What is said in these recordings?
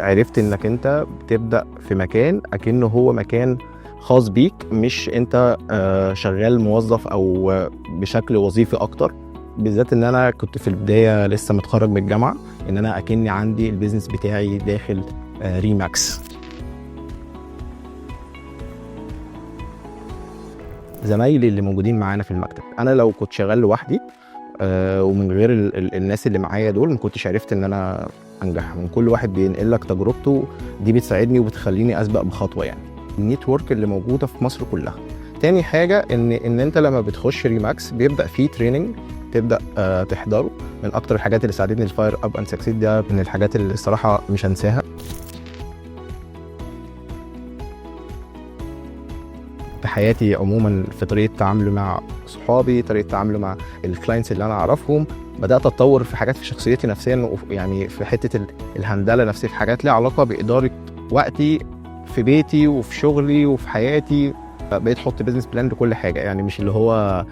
عرفت انك انت بتبدا في مكان اكنه هو مكان خاص بيك، مش انت شغال موظف او بشكل وظيفي اكتر. بالذات ان انا كنت في البداية لسه متخرج من الجامعه، ان انا اكني عندي ال business بتاعي داخل ريماكس. زمايلي اللي موجودين معانا في المكتب، انا لو كنت شغال لوحدي ومن غير الناس اللي معايا دول ما كنتش عرفت ان انا انجح. من كل واحد بينقل لك تجربته دي بتساعدني وبتخليني اسبق بخطوة يعني. ال network اللي موجودة في مصر كلها. تاني حاجة ان انت لما بتخش ريماكس بيبدا فيه training تبدا تحضره. من اكتر الحاجات اللي ساعدتني ال Fire Up and Succeed، ده من الحاجات اللي الصراحة مش هنساها في حياتي عموما، في طريقه تعاملي مع صحابي، طريقه تعاملي مع ال clients اللي انا اعرفهم. بدات اتطور في حاجات في شخصيتي نفسيا، يعني في حتة الهندله نفسية، في حاجات ليها علاقة بادارة وقتي في بيتي وفي شغلي وفي حياتي. بقيت احط business plan لكل حاجه، يعني مش اللي هو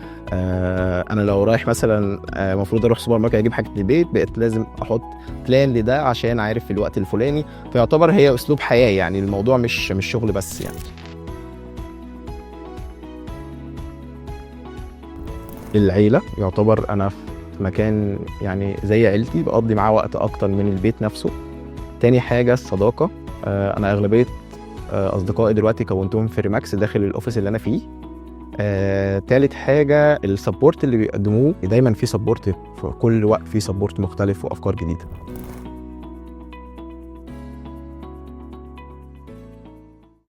انا لو رايح مثلا المفروض اروح سوبر ماركت اجيب حاجة للبيت، بقيت لازم احط plan لده عشان عارف في الوقت الفلاني. فيعتبر هي اسلوب حياة، يعني الموضوع مش شغل بس يعني. العيلة يعتبر انا في مكان يعني زي عيلتي، بقضي معاه وقت اكتر من البيت نفسه. تاني حاجة الصداقة، انا اغلبية اصدقائي دلوقتي كونتهم في ريماكس داخل ال office اللي انا فيه. تالت حاجة ال support اللي بيقدموه، دايما في support في كل وقت، في support مختلف وافكار جديدة.